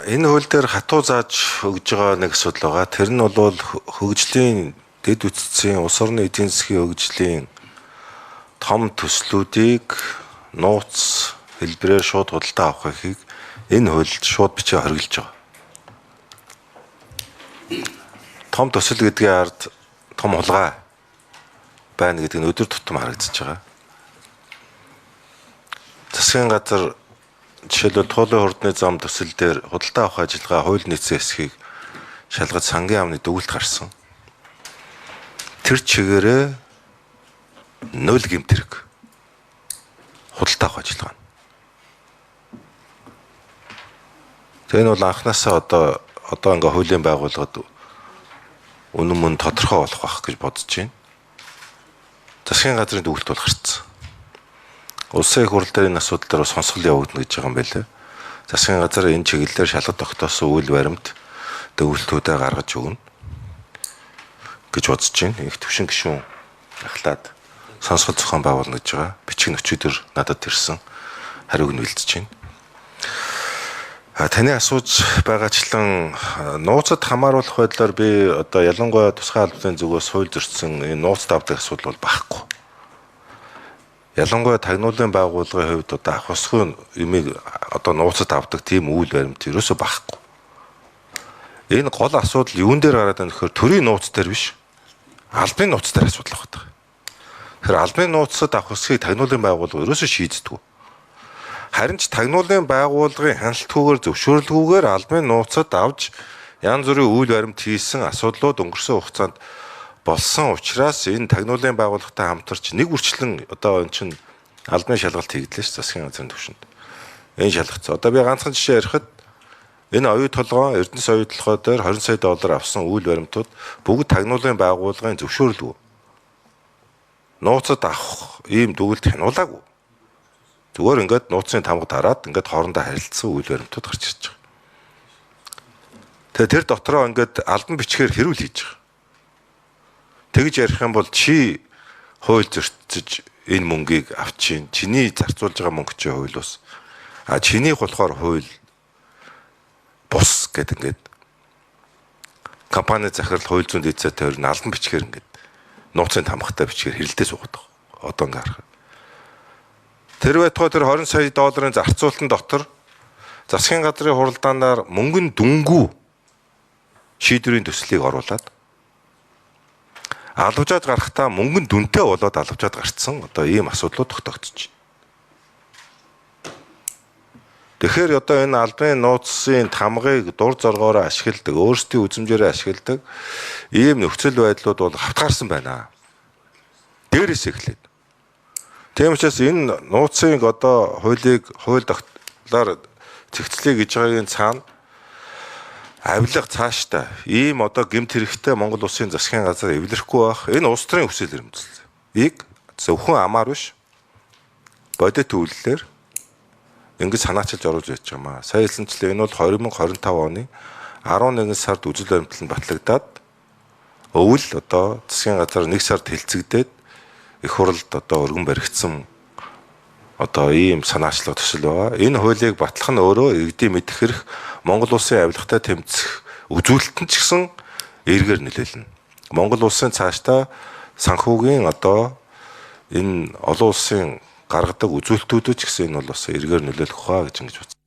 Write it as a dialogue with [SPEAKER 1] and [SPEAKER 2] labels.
[SPEAKER 1] Энэ хууль дээр хатуу зааж өгж байгаа нэг асуудал байгаа. Тэр нь бол хөгжлийн дэд бүтцийн улс орны эдийн засгийн хөгжлийн том төслүүдийг нууц хэлбэрээр шууд худалдаа авах эрхийг энэ хуульд шууд бичээ хориглож байгаа. Том төсөл гэдгийн ард том хулгай байна гэдэг нь өдөр тутам харагдаж байгаа. Засгийн газар жишээлбэл Туулын хурдны зам төсөл дээр худалдаа авах ажиллагаа хууль нийцсэн хэсгийг шалгаж сангийн яамны дүгэлт гарсан. Тэр чигээрээ 0 гэмт хэрэг худалдаа авах ажиллагаа. Тэгээ энэ бол анханасаа одоо ингээ хуулийн байгууллагад үнэн мөн тодорхой болох байх гэж бодож байна. Засгийн газрын дүгэлт бол гарцсан. Улсын их хурл дээр энэ асуудал дээр сонсгол явагдана гэж байгаа юм байлээ. Засгийн газар энэ чиглэлээр шалгалт тогтоосон үйл баримт дүгэлтүүдээ гаргаж өгнө гэж бодож байна. Их төвшин гишүүн ахлаад сонсгол зохион байгуулна гэж байгаа. Бичиг нь өчигдөр надад ирсэн. Хариуг нь бэлдэж байна. Таны асууж байгаачлан нууцад хамааруулах байдлаар би одоо ялангуяа тусгай албаны зүгээс хууль зөрчсөн энэ нууцд авдаг асуудал бол байхгүй. Ялангуяа тагнуулын байгууллагын хувьд одоо авах ёсгүй юмыг одоо нууцад авдаг тийм үйл баримт ерөөсөө байхгүй. Энэ гол асуудал юун дээр гараад байна гэхээр төрийн нууц дээр биш, албаны нууц дээр асуудал байгаа. Тэгэхээр албаны нууцад авах ёсхийг тагнуулын байгууллага ерөөсөө шийддэг. Харин ч тагнуулын байгууллагын хяналтгүйгээр зөвшөөрлгүйгээр албаны нууцад авч янз бүрийн үйл баримт хийсэн асуудлууд өнгөрсөн хугацаанд болсон учраас энэ тагнуулын байгууллагатай хамтарч нэг үрчлэн одоо эн чинь албаны шалгалт хийгдлээ ш засгийн газрын түвшинд. Энэ шалгацсан. Одоо би ганцхан жишээ ярихад энэ оюу толгой Эрдэнэс оюу толгой дээр 20 сая доллар авсан үйл баримтууд бүгд тагнуулын байгууллагын зөвшөөрлгүй. Нууцад авах ийм дүгэлт хянуулаагүй. Зүгээр ингээд нууцын тамга дараад ингээд хоорондоо харилцсан үйл баримтууд гарч ирж байгаа. Тэгээ тэр дотроо ингээд албан бичгээр хэрүүл хийж байгаа. Тэгж ярих юм бол чи хууль зөрчиж энэ мөнгийг авчин. Чиний зарцуулж байгаа мөнгө чи хууль ус. А чинийх болохоор хууль бус гэдэг ингээд компани захирал хууль зүйн дэд тойрон албан бичгээр ингээд нууцын тамгатай бичгээр хэрэлдээ суугаад байгаа. Одоо ингээд харах. Тэр байтугай тэр 20 сая долларын зарцуулалтын дотор засгийн газрын хуралдаанаар мөнгөн дүнгүй шийдвэрийн төслийг оруулаад алавжаад гарахдаа мөнгөн дүнтэй болоод алавжаад гарцсан одоо ийм асуудлууд тогтоогдож байна. Тэгэхээр одоо энэ албаны нууцын тамгыг дур зоргоороо ашигладаг, өөрсдийн үзмжээрээ ашигладаг ийм нөхцөл байдлууд бол хавтгаарсан байна. Дээрээс эхлээд. Тийм учраас энэ нууцын одоо хуулийг хууль тогтлоор зэгцлэе гэж байгаагийн цаана авилга цаашдаа ийм одоо гэмт хэрэгтэй Монгол улсын засгийн газар эвлэрэхгүй байх энэ улс төрийн хүсэл эрмэлзэл. Зөвхөн амаар биш бодит үйлдэлээр ингэж санаачилж оруулж байж байгаа юм аа. Сая хэлсэнчлэн энэ бол 2025 оны 11 сард үзэл баримтлал нь батлагдаад өвөл одоо засгийн газар 1 сард хэлцэгдээд их хурлд одоо өргөн баригдсан одоо ийм санаачлага төсөл байгаа. Энэ хуулийг батлах нь өөрөө иргэдийн мэдэх хэрэг Монгол улсын авилгатай тэмцэх үзүүлэлт нь ч гэсэн эргээр нөлөөлнө. Монгол улсын цаашдаа санхүүгийн одоо энэ олон улсын гаргадаг үзүүлэлтүүдэд ч гэсэн энэ бол бас эргээр нөлөөлөх хаа гэж ингэж бодсон.